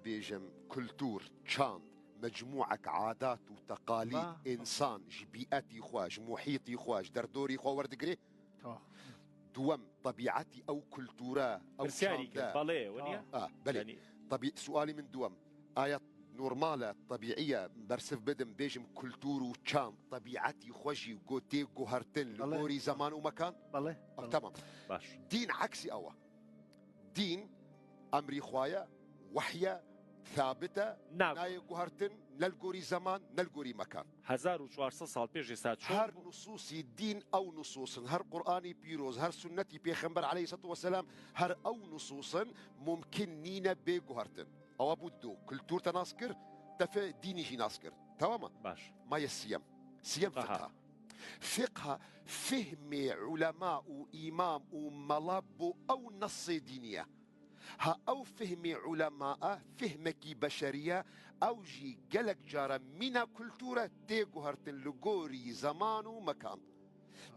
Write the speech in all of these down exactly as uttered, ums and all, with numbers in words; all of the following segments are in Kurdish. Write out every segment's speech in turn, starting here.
Bêjim kultur, çand, mecmûek adat û teqalîd, Ba. insan ji bîetî xwe, ji muhîtî xwe, ji derdorî xwe werdigirê. Tamam. Duwem, tebîetî ew kultura, ew Pirsyarî çande. Belê, weniye? Ah, belê. Yanî Tebî-, sualî min duwem. Aya normal e, tebîî ye, bersiv bidim, bêjim kultur û çand, tebîetî xwe jî go tê guhertin li Belê. gorî zeman û mekan? Belê. Ah, Belê. tamam. Baş. Dîn eksî ew e. Dîn emrî Xwe ye, wehy e, sabit e, Nav. nayê guhertin, ne li gorî zeman, ne li gorî mekan. Hezar û çar sed sal pêş jê saet şûn Her bû. nusûsî dîn ew nusûs in, her Quranî pîroz, her sunnetî Pêxember aleyhisselatu vesselam, her ew nusûs in, mumkin nîne bê guhertin. Ewa bû du, kultur te nas kir, te fi dînî jî nas kir. Tamam mı? Baş. Maye siyem. Siyem Aha. fiqha. Fiqha, fihmê ulema û îmam û mela bo ew nesê dînî ye. Ha ew fihmê ulema e, fihmekî beşerî ye, ew jî gelek cara mîna kultur e, tê guhertin li gorî zeman û mekan.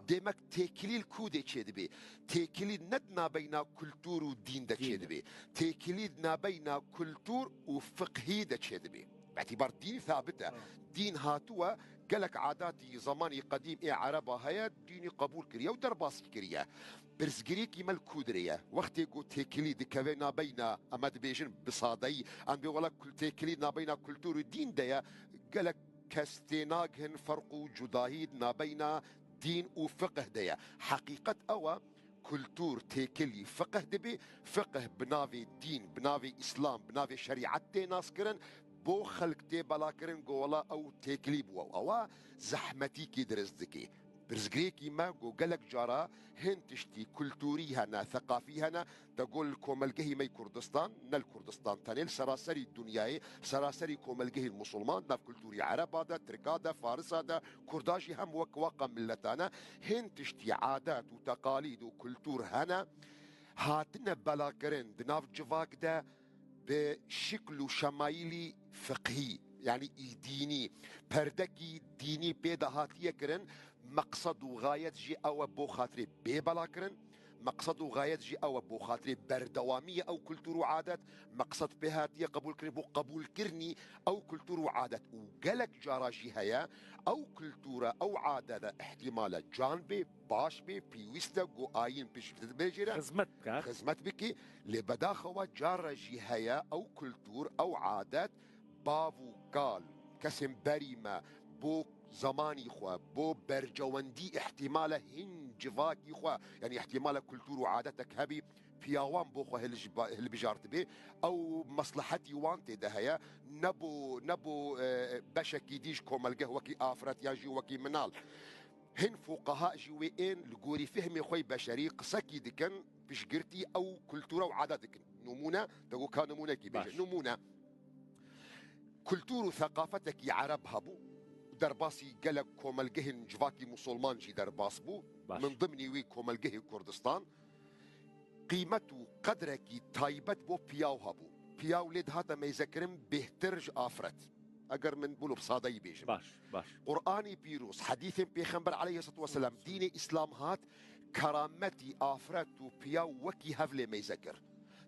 Demek têkilî li ku de çêdibê? Têkilî ne di nabeyna kultur û dîn de Dîn de. çêdibê. Têkilî di nabeyna kultur û fiqhî de çêdibê. Bi îtîbar dîn sabit e. Ha. Dîn hatûye, gelek adatî zemanî qedîm ê Ereba heye, dînî qebûl kiriye û derbasî kiriye. Pirsgirêkî me li ku dirê ye? Wextê ku têkilî dikeve nabeyna, em ê dibêjin bi sadeyî, em bê wela kul-, têkilî nabeyna kultur û dîn de ye, gelek kes tênagihin ferq û cudahî di nabeyna dîn û fiqh de ye. Heqîqet ew e, kultur têkilî fiqh dibê, fiqh bi navê dîn, bi navê Îslam, bi navê şerîet tê naskirin, bo xelk tê belakirin ku wela ew têkilî bû. Ewa zehmetîkî dirist dikê. Pirsgirêkî me ku gelek cara hin tiştî kulturî hene, seqafî hene, te got li komelgehî me yê Kurdistan, ne li Kurdistan tenê, li seraserî dinyayê, seraserî komelgehî Musulman, nav kulturî Ereba de, Tirka de, Farisa de, Kurda jî hem wek waqa milletane, hin tiştî adet û teqalîd û kultur hene, hatine belakirin di nav civak de, bi şikl û şemayîlî fiqhî, yanî î dînî, perdekî dînî pê de hatiye kirin, meqsed û xayet jî ew e bo xatirê bê belakirin, meqsed û xayet jî ew e bo xatirê berdewamiyê ew kultur û adet, meqsed pê hatiye qebûlkirin bo qebûlkirinî ew kultur û adet. Û gelek cara jî heye, ew kultura, ew adete îhtîmal e can bê, baş bê, pêwîst e ku ayîn pişt bibêjê re Xizmet bike. xizmet bikî. Lê bedaxewa cara jî heye, ew kultur, ew adet, bav û kal, kesên berî me, bo zemanî xwe, bo bercewendî îhtîmal e hin civakî xwe, yanî îhtîmal e kultur û adetek hebî, piyawan bo xwe hilij-, hilbijartibê, ew meslehetî wan tê de heye, ne bo, ne bo, e, beşekî dî ji komelgeh wekî afret yan jî wekî minal. Hin fuqeha jî wê ên li gorî fehmê xwe yê beşerî qisekî dikin, piştgirtî ew kultura û adet dikin. Nimûne, te got ka nimûnekî bêje. Baş. Nimûne, kultur û seqafetekî Ereb hebû, derbasî gelek komelgehên civakî Musulman jî derbas bû. Baş. Min dimnî wî komelgehê Kurdistan. Qîmet û qedrekî taybet bo piyaw hebû. Piyaw lê dihate meyzekirin bêhtir ji afret. Eger min bûlo bi sadeyî bêjim. Baş, baş. Quranî pîroz, hedîsên Pêxember aleyhisselatu vesselam, dînê Îslam hat, kerametî afret û piyaw wekî hev lê meyze kir.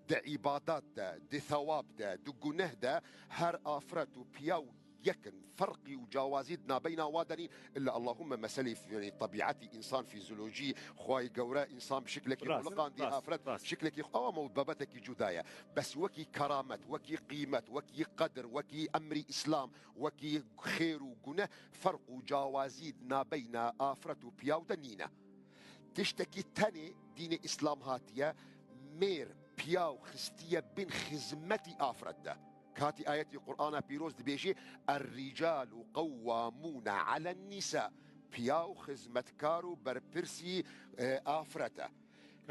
Di îbadat de, di thewab de, di guneh de her afret û piyaw yek in. Ferqî û cawazî di nabeyna wa de nîn. Illa Allahûmme meselê, yanî, tebîetî însan, fîzyolojî, Xwayê gewre însan bi şiklekî Rast, xuliqandî, rast, afret rast. şiklekî xwe, ew ama babetekî cuda ye. Bes wekî keramet, wekî qîmet, wekî qedir, wekî emrî Îslam, wekî xêr û guneh, ferq û cawazî di nabeyna afret û piyaw de nîne. Tiştekî tenê dînê Îslam hatiye, mêr, piyaw xistiye bin xizmetî afret de. Katî ayetî Qur'ana pîroz dibêjê, "Er-ricalu qewwamûne alen nîsa." Piyaw xizmetkar û berpirsî, e, afret e.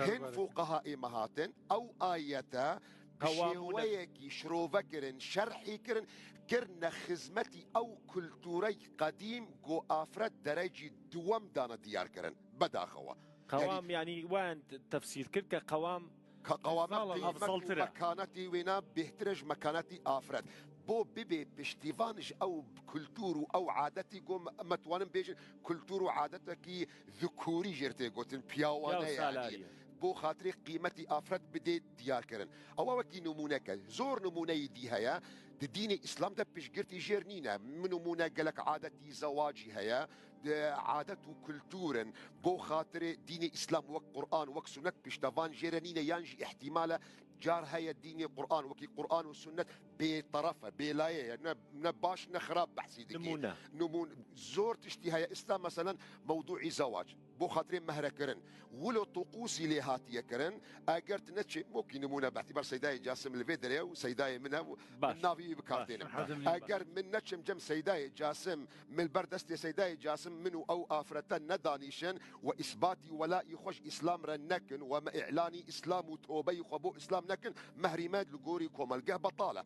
Hin fuqeha ê me hatin, ew ayete bi Qewamûne. şêweyekî şirove kirin, şerhî kirin, kirine xizmetî ew kulturey qedîm ku afret derecî duwem dane diyar kirin. Bedaxewa. Qewam, yanî, wen tefsîr kir ke qewam Ka qewama Efzal, qîmet û efzaltir e. mekanetî wêna bêhtir e ji mekanetî afret. Bo bibê piştîvan ji ew kultur û ew adetî ku me, me twanin bêjin kultur û adetekî zikûrî jê re tê gotin, piyawane Piyaw yanî. salariye. Bo xatirê qîmetî afret bidê diyarkirin. Ewa wekî nimûneke, zor nimûneyî dî heye. Di dînê Îslam de piştgirtî jêr nîne. Min nimûne gelek adetî zewacî heye. Di adet û kultur in. Bo xatirê dînê Îslam wek Quran, wek Sunnet piştevan jêre nîne yan jî îhtîmal e car heye dînê Quran, wekî Quran û Sunnet bêteref e, bêlaye ye. Ne, ne baş ne xirab behsî dikî. Nimûne. Nimûn-, zor tiştî heye. Îslam meselen mewdûî zewac. Bo xatirê mehre kirin. Wilo tuqûsî lê hatiye kirin. Eger tu neçê, mokî nimûne, bi îtîbar Seydayê Casim li vê derê ye û Seydayê min e û Baş. Min navî wî bi kar Baş. tênim. Hezim Eger baş. Min neçim cem Seydayê Casim, min li ber destê Seydayê Casim min û ew afrete nedanîşin û îsbatî welayî xwe ji Îslam re nekin û me îlanî Îslam û tobeyî xwe bo Îslam nekin, mehrî me li gorî komelgeh betal e.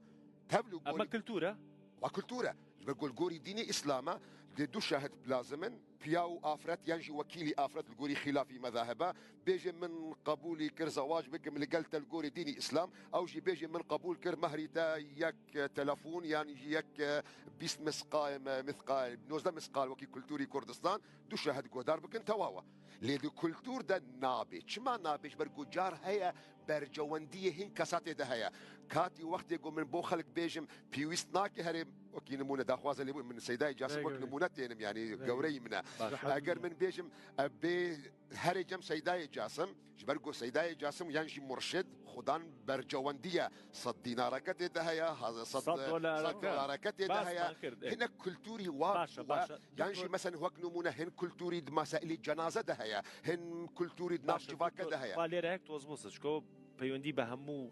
Tev li Ama gorî kultur e. Wa kultur e. Ji ber ku li gorî dînê Îslam e, dê du şahid lazim in, piya û afret yan jî wekîlî afret li gorî xîlafî mezahiba. Bêje min qebûlî kir zewac bikim li gel te li gorî dînî Îslam, ew jî bêje min qebûl kir mehrî te yek, e, telefon yan jî yek, e, bîst misqal, e, misqal, nozdeh misqal wekî kulturî Kurdistan, du şahid guhdar bikin, tewaw e. Lê di kultur de nabe. Çima nabe? Ji ber ku car heye bercewendiyê hin kesa tê de heye. Katî wextê ku min bo xelk bêjim, pêwîst nake herê, wekî nimûne daxwaze lê bû, min Seydayê Casim Vê wek gurê. nimûne tênim, yanî Vê gewreyî min e. Baş. Eger min bêjim, e, bê herê cem Seydayê Casim, ji ber ku Seydayê Casim yan jî murşid, xudan bercewendiye, sed dînareke tê de heye, ha-, sed, Sed dolareke. sed dolareke tê de Bas heye. man kir, e. Hinek kulturî wa Başe, bû, başe. yan jî Doktor. meselen wek nimûne hin kulturî di mesailî cenaze de heye, hin kulturî di nav Başe, civake doktor, de heye. Wa lêre hek toz bose, çiko peywendî be hemû,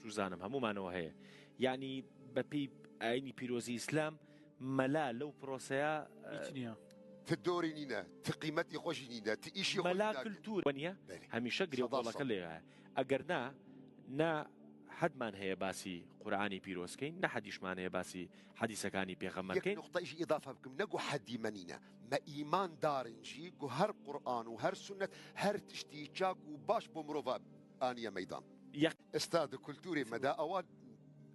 çû zanim, hemûmanê we heye. Yanî be pey ayînî pîrozî Îslam, mela lew proseya, e, Hiç niye. Ti dorî nîne, ti qîmetî xwe jî nîne, ti îşî xwe jî Mela nakin. kultur weniye, Belê. hemîşe Seda girêkoleke sed. lê heye. Eger na, na hedman heye basî Qur'anî pîroz keyn, ne hedîşman heye basî hedîsekani pêxember Yek keyn. nuqta jî îdafe bikim, ne ku hedî me nîne. Me îman darin jî ku her Qur'an û her sunnet, her tiştî çak û baş bo mirova aniye meydan. Yek- Esta di kulturê me de ewa hiç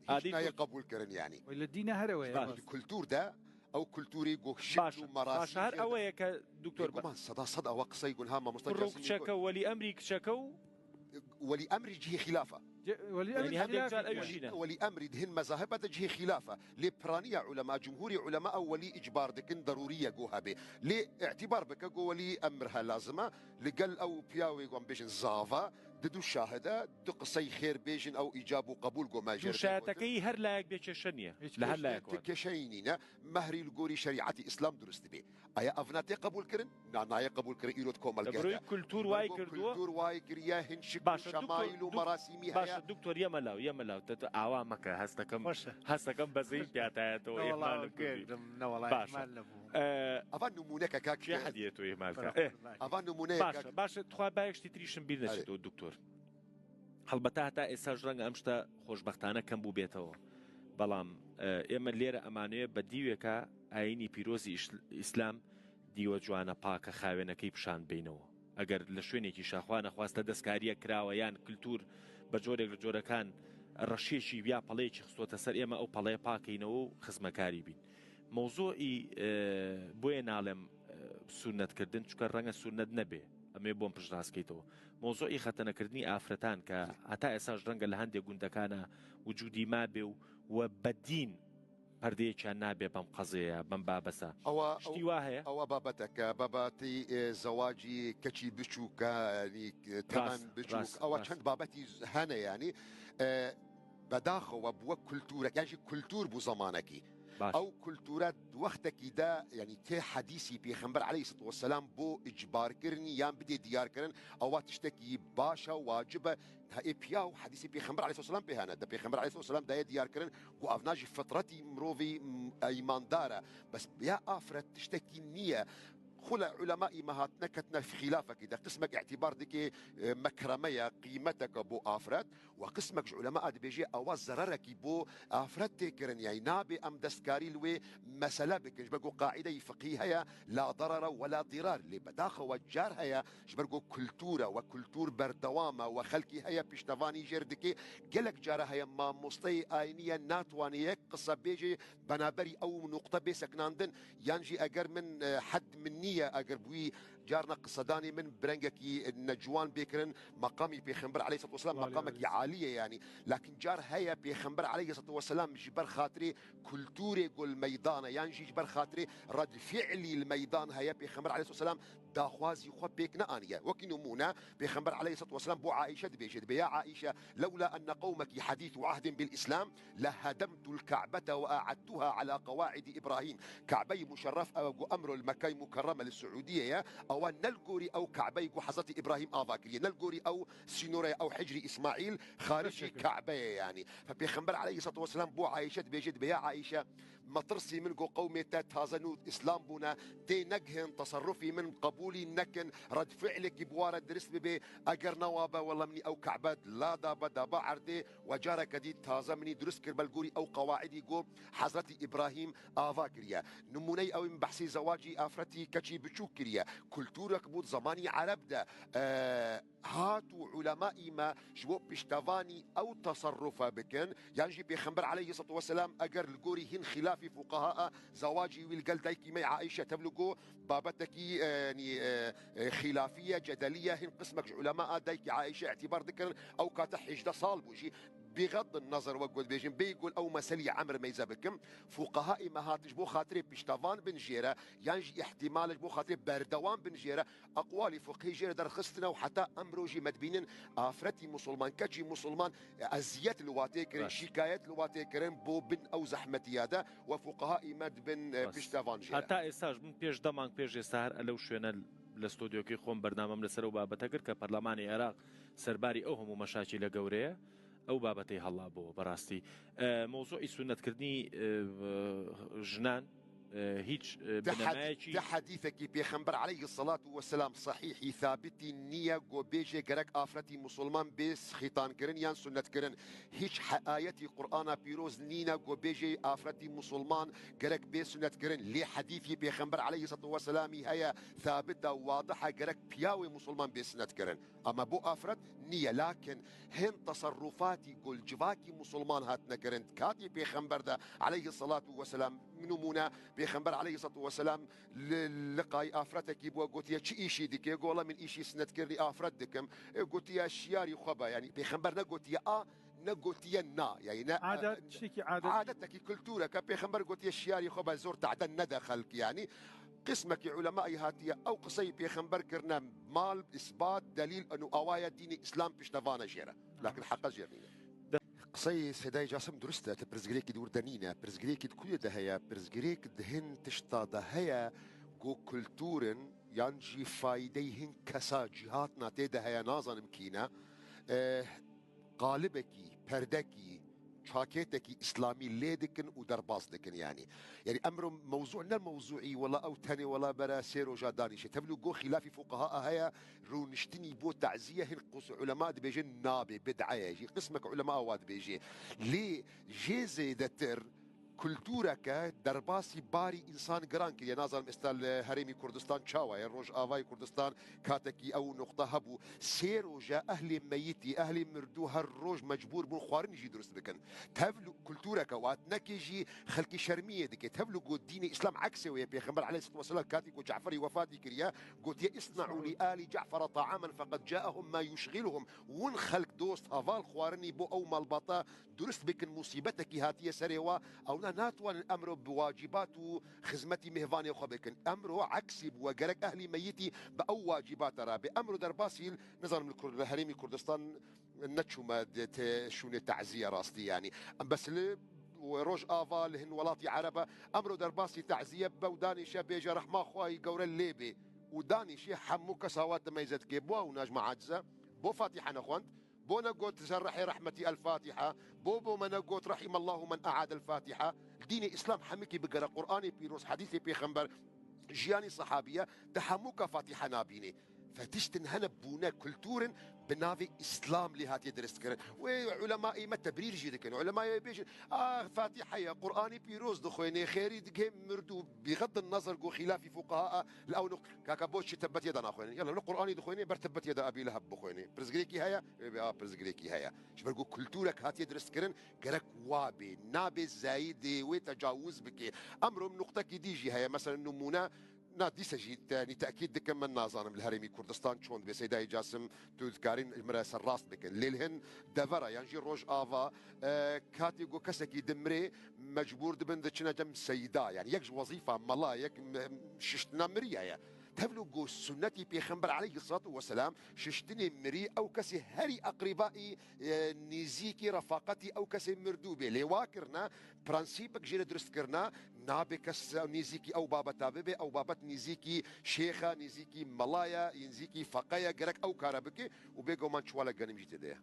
Adî nayê kul- qebûl kirin yanî. Wele dîne here we ye. Baş. Di kultur de ew kulturî ku şikl Baş. û merasîm Baş. Her jê ewe de. ye ke doktor Bêguman, ba- seda sed ewa qisey gun ha mamosta Kurro Casimî kiçeke, got. welî emrî kiçeke û Welî emrî cihê xîlafa. Ce-, welî Yanî emrî hemdek xilafê car ew ye. jî ne. Welî emrî di hin mezahiba de cihê xîlafa. Lê piraniya ulema, cumhurî ulema ew welî îcbar dikin, derûrî ye go hebe. Lê îtîbar bike go welî emr he lazim e. Li gel ew piya wê wan bêjin zava, di du şahide, du qisey xêr bêjin ew îcab û qebûl go me jê re tê gotin. Duşayeteke yî her layek bê kêşe niye. Hiç Li her kêş layek Ti wan. kêşeyî nîne, mehrî li gorî şerîetî Îslam durust dibe. Aya ev nate qebûl kirin? Na, nayê qebûl kirin, îro di komelgeh Li de. Bi rûyê kultur Ji ber wayê ku kirduwa. kultur wayê kiriye, hin şikl û Başe, doktor, şemayîl û dok-, merasîmî heye. Başe, doktor, yeme law, yeme law. Te tu awa meke, hesteke, Baş e. hesteke bezeyî piyataya to, Ne wala, ihmal li kurdî. girdim, ne wala, Baş e. ihmal nebû. Ee, Ava nimûneke kak Çiye hediye to ihmal ka? Bırak, Eh. bırak. Ava nimûneyeke Baş e, baş e. Tuxwa bayek ştî tirîşin bîr neçî Erê. to, doktor. Helbete heta êsar ji renge em ji te xweşbextane kem bûbêtewê. Belam, e, ême lêre emanê be dîwêka ayînî pîrozî îş-, îslam dîwe ciwane pake xawênekey pişan beynewe. Eger li şwênekî şaxwa nexwast te destkariyek kirawe yan kultur be corek li corekan reşiyekî ya peleyekî xistote ser ême ew peleye pakeynewe û xizmekarî bîn. Mewzûî, e, boyê nalem, e, sûrnetkirdin, çuka renge sûrnet nebe. Em ê bon piştrast keytewê. Mewzûî xetenekirdinî afretan ke heta êsa ji renge li hendê gundekana wicûdî mabe û we bedîn perdeyekî nabe bem qezê ye, bem babes e. Ewa, Ştî ew, wa heye? ewa babeteke, babetî, e, zewacî keçî biçûk e, yanî, e, temen Rast, biçûk. rast, Ewa rast. çend babetî hene yanî. E, bedaxewe bi wek kulturek, yan jî kultur bû zamanekî. Baş. Ew kulture di wextekî de, yanî tê hedîsî Pêxember aleyhisselatu vesselam bo icbarkirinî yan bidê diyarkirin, ewa tiştekî baş e, wacib e. Ha, ê piya û hedîsî Pêxember aleyhisselatu vesselam pê hene. De Pêxember aleyhisselatu vesselam daye diyarkirin ku ev na jî fitretî mirovî, m-, îmandar e. Bes ya afret tiştekî niye. Xula ulema'î me hatine ketine xîlafekî de. Qismek îtîbar dike, e, mekreme ye, qîmeteke bo afret. Û qismek ji ulema dibêje ewa zererekî bo afret tê kirin, yanî nabe em destkarî li wê mesele bikin. Ji ber ku qaîdeyî fiqhî heye, la darara we la dirar. Lê bedaxewe car heye, ji ber ku kultur e, we kultur berdewam e, we xelkî heye piştevanî jêr dike. Gelek cara heye mamosteyê ayînî ye natwanê yek qise bêje, benaberî ew nuqte bê sekinandin, yan jî eger min, e, hed min niye, eger bi wî Carna qisedanê min bi rengekî neciwan bê kirin, meqamî Pêxember aleyhissalatu vesselam Aleyh meqamekî aleyh. Alî ye yanî. Lakin car heye Pêxember aleyhissalatu vesselam ji ber xatirê kulturê ku li meydan e, yan jî ji ber xatirê redfi'lî li meydan heye, Pêxember aleyhissalatu vesselam daxwazî xwe pêk neaniye. Wekî nimûne, Pêxember aleyhissalatu vesselam bo Aîşe dibêje, dibê, "Ya Aîşe, lewla enne qewmeki hadîsu ahdin bil Îslam, lehedemtul Ka'bete ve a'adtuha ala qewaidi İbrahim." Ka'beyî muşerref ew ku emro li Mekkeyî Mukerreme li Siûdiyê ye, ewa ne li gorî ew Ka'beyî ku Hezretî Îbrahîm ava kiriye, ne li gorî ew sînorê ew Hicrî Îsmaîl, xaricî Teşekkür. Ka'be ye yanî. Fe Pêxember aleyhissalatu vesselam bo Aîşe dibêje, dibê, "Ya Aîşe, metirsî min ku qewmê te taze nû Îslam bûne, tê negihin, teserrufî min qebûlî nekin, redfi'lekî bi wa re dirist bibe, eger ne wa be, wela min ew Ka'be la dabe, dabe erdê, we careke dî taze min î dirist kir, be li gorî ew qewaidî ku Hezretî Îbrahîm ava kiriye." Nimûney ew ê min behsê zewacî afretî keçî biçûk kiriye. Kulturek bû di zemanî Ereb de, e, hat û ulemaî me ji bo piştevanî ew teserrufe bikin, yan jî Pêxember aleyhissalatu vesselam eger li gorî hîn xilafî fuqaha e, zewacî wî li gel daykî me Aîşe, tevlû ku babetekî, e, yanî, e, e, xilafî ye, cedelî ye, hîn qismek ji ulema a daykî Aîşe îtîbar dikirin, ew kate hejdeh sal bû jî. Bixeddin nezer wek ku dibêjin, bêyî ku ew meselî emr meyze bikim, fuqahaê me hat ji bo xatirê piştevan bin jê re, yan jî îhtîmal ji bo xatirê berdewam bin jê re, eqwalî fiqhî jê re derxistine û heta emro jî me dibînin afretî musulman, keçî musulman, eziyet li watê kirin, Rast. Şîkayet li watê kirin bo bin ew zehmetiya de we fuqahaê me dibin, e, Rast. Piştevan jê re. Heta êsta ji min pêş deh mang pêş êsta her e lew şwêne li stûdyokê xwe min bernamem li ser ew babete kir ke Perlemanê Iraq serbarî ew hemû meşakîle gewre ye. Ew babetê hela bo, berastî. E, mewzûî sunnetkirinî, e, e, jinan, e, hîç, e, Ti hed-, binemeyekî ti hedîfekî Pêxember aleyhissalatu vesselam sehîhî, sabitî niye ku bêje gerek afretî musulman bê xîtankirin yan sunnetkirin. Hîç he-, ayetî Qur'ana pîroz nîne ku bêje afretî musulman gerek bê sunnetkirin. Lê hedîfî Pêxember aleyhissalatu vesselamî heye, sabit e, wadih e, gerek piyawê musulman bê sunnetkirin. Ama bo afret niye, lakin hin teserrufatî ku li civakî musulman hatine kirin, katî Pêxember de aleyhissalatu vesselam, nimûne, Pêxember aleyhissalatu vesselam li, li qay afretekî bû, gotiye, "Çi îşî dike?" Go, "Wela min îşî sinetkirinî afret dikim." E, gotiye, "Şiyarî xwe be." Yanî Pêxember negotiye a, negotiye na. Yanî ne, Adet, e, tiştekî adet. Adetekî, kultureke. Pêxember gotiye, "Şiyarî xwe be, zor tade nede xelk." Yanî qismekî ulemayî hatiye ew qiseyî Pêxember kirine mal, îsbat, delîl, eno awaye dînê Îslam piştevane jê re. Lakin heqe jê re nîne. Qiseyê Seydayê Casim durist e, ti pirsgirêkî di wir de nîne. Pirsgirêkî di kuyê de heye? Pirsgirêk di hin tişta de heye ku kultur in yan jî faydeyê hin kesa cîhatna tê de heye, nazanim kî ne. Eh, qalibekî, perdekî, çakêtekî îslamî lê dikin û derbas dikin yanî. Yanî emro mewzû ne mewzûî, wela ew tenê wela bere sê roja danîşe. Tevlû go xîlafî fuqaha heye, rûniştinî bo teziye hin qus ulema dibêjin nabe, bid'e ye jî. Qismek ulema wa dibêje. Lê jê zêdetir kultureke derbasî barî însan giran kiriye. Nazanim êsta li Herêmî Kurdistan çawa ye, Rojavayê Kurdistan katekî ew nuqta hebû. Sê roj e ehlê meyitî, ehlê mirdû her roj mecbûr bûn xwarinî jî durust bikin. Tevlû kultureke wat neke jî xelkî şermiyê dike. Tevlû got dînê Îslam eksê wê ye. Pêxember aleyhissalatu vesselam katî ku Caferî wefatî kiriye, gotiye, "Isna'u li ali Ca'fera ta'amen feqed ca'ahum ma yushghiluhum." Win xelk dost, heval xwarinî bo ew malbata durist bikin, musîbetekî hatiye serê wa, ewna natwanin emro bi wacîbat û xizmetî mêvanê xwe bikin. Emro eksî bû, we gerek ehlî meyitî bi ew wacîbata re be. Emro derbasî, nizanim li Kurd-, li herêmî Kurdistan neçûme di te-, şûnê teziye rastî yanî. Em bes li Rojava, li hin welatî Erebe, emro derbasî teziye bibe û danîşe bêje rehma Xwayî gewre lê bê. Û danîşê hemû kesa wa dimeyze dike. Bo ew najma acize, bo Fatiha nexwend, Bo negot ser rehê rehmetî El Fatiha, bo bo me negot Rehimallahu men e'adel Fatiha. Dînê Îslam hemikî bigere Qur'anê pîroz, hedîsê pêxember, jiyanî sehabiye, te hemû ka Fatiha nabînê. Fetiştin hene bûne kulturên bi navê Îslam lê hatiye dirist kirin. Wê ulemayê me tebrîr jî dikin. Ulemayê bêjin, "Ah, Fatiha ye, Qur'anê pîroz dixwênê, xêrî digê mirdû." Bixeddin nezer ku xîlafî fuqaha a, li ew nuq-, kaka bo çi tebbetiyê de naxwênin? Yala, li Qur'anê dixwênê, ber tebbetiyê de Ebî Leheb bixwênê. Pirsgirêkî heye? Ê, a, pirsgirêkî heye. Ji ber ku kulturek hatiye diristkirin, gerek wa bê. Nabê zayîdê wê tecawuz bike. Emro nuqtekî dî jî heye. Mesela nimûne, Na, dîse jî te-, yanî tekîd dikim, min nazanim li herêmî Kurdistan çond bê. Seydayê Casim, tu dikarîn ji min re ser rast bikin. Lê li hin devera yan jî Rojava, e, katê ku kesekî dimirê, mecbûr dibin diçine cem seyda. Yanî yek ji wezîfa mela, yek me-, şiştina mirî heye. Tevlo ku sunnetî Pêxember aleyhissalatu vesselam şiştinê mirî ew kesê herî eqrîbaî, e, nêzîkî refaqetî ew kesê mirdû bê. Lê wa kirine, prensîpek jê re dirust kirine, nabe kes nêzîkî ew babeta bibe, ew babet nêzîkî şêx e, nêzîkî mela ye, nêzîkî feqe ye, gerek ew kare bike û bêguman çewalek genim jî tê de ye.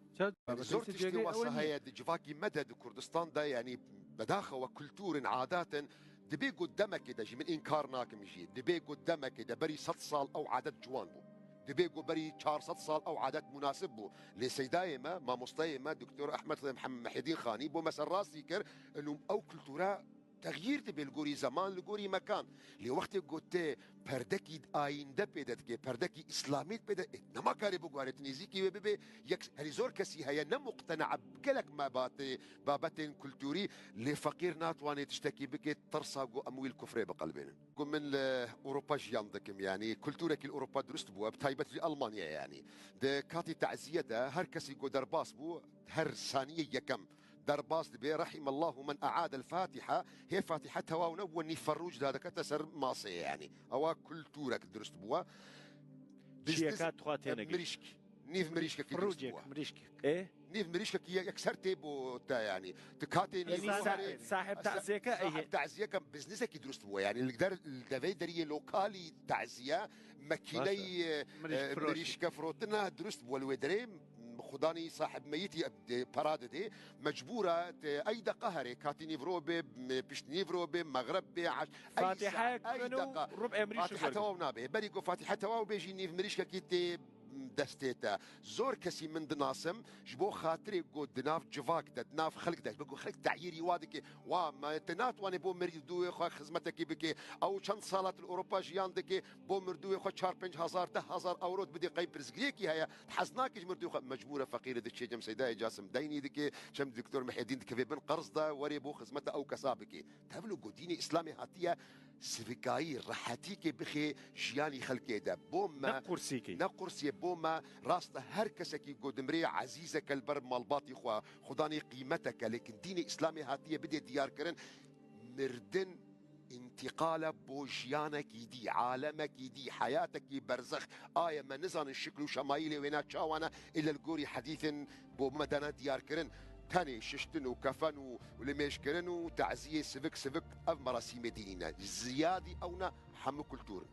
Yanî zor tiştê wesa heye di civakî me de, di Kurdistan de, yanî bedaxewe kulturên, adetin, dibê ku demekê de jî, min înkar nakim jî, dibê ku demekê de berî sed sal ew adet ciwan bû. Dibê ku berî çar sed sal ew adet munasib bû. Lê seydayê me, mamosteyê me, Doktor Ehmed Mehem-, Mehîdîn Xanî bo me serrastî kir, û ew kultura texyîr dibe li gorî zeman, li gorî mekan. Lê wextê ku te perdekî ayînde pê de dike, perdekî îslamî pê de, ê, nema karê biguherê, tu nêzîkî wê bibe, yek herî zor kesî heye, ne muqtena bi gelek mebatê, babetên kulturî, lê feqîr natwanê tiştekî bike, tirsa ku em wî li kufrê biqelibênin. Ku min li Ewropa jiyan dikim, yanî kulturekî li Ewropa dirust bûye, bi taybet jî Almanya yanî. Di katî tezîye de her kesî ku derbas bû, her saniyê yekem derbas dibe, "Rahimallahu men aadel Fatiha", hê Fatiha tewaw nebû, nîv ferrûc dadikete ser masê yanî. Ewa kulturek dirust bûye. Çiyeka Biznes-, tu xwe tênegî. Mirîşk. Nîv mirîşkekî dirust bûye. Mirîşkek. Ê? Nîv mirîşkekî ye-, yekser tê bo te yanî. Tu katê nîv Yanî sa-, sahib taziyeke, sahib taziyeke biznesekî dirust bûye. Yanî li der, li devê deriyê lokalî taziye, mekîneyî, Baş e, e, mirîşk firoşî. Mirîşke firotina dirust bûye li wê derê. Xudanî sahib meyitî, e, para didê. Mecbûra te ey deqa herê, katî nîvro be, m-, pişt nîvro be, mexreb be, eş-, ey Fatihayek sa-, ey bixwîne û deqa. Rub'ê mirîşk Fatiha tewaw nabe. Berî ku Fatiha tewaw bê jî nîv mirîşkekî tê destê te. Zor kesî min dinasim, ji bo xatirê ku di nav civak de, di nav xelk de, ji bo ku xelk teyîrî wa dike, wa me te natwanê bo mirdûyê xwe xizmetekî bike. Ew çend salat li Ewropa jiyan dike, bo mirdûyê xwe çar pênc hezar, deh hezar ewro dibidê, qey pirsgirêkî heye, hez nake ji mirdûyê xwe, mecbûr e feqîrê diçê cem Seydayê Casim deynî dike, cem Doktor Mihedîn dikeve bin qerz de, werê bo xizmeta ew kesa bike. Tevlo ku dînê Îslamê hatiye, sivikayî, rehetîkê bixê jiyanî xelkê de. Bo me, ne qursîkê. Ne qursiyê, bo me rast e, her kesekî ku dimrê ezîzeke li ber malbatî xwe, xudanî qîmeteke, lêkin dînê Îslamê hatiye bidê diyarkirin, mirdin întîqal e bo jiyanekî dî, alemekî dî, heyatekî berzex. Aye me nizanin şikl û şemayîlê wêna çawa ne, ê li gorî hedîsên bo me dane diyarkirin. Tenê şiştin û kefen û, û limêjkirin û taziyê sivik sivik ev merasîmê dînî ne. Ziyadî ew ne, hemû kultur in.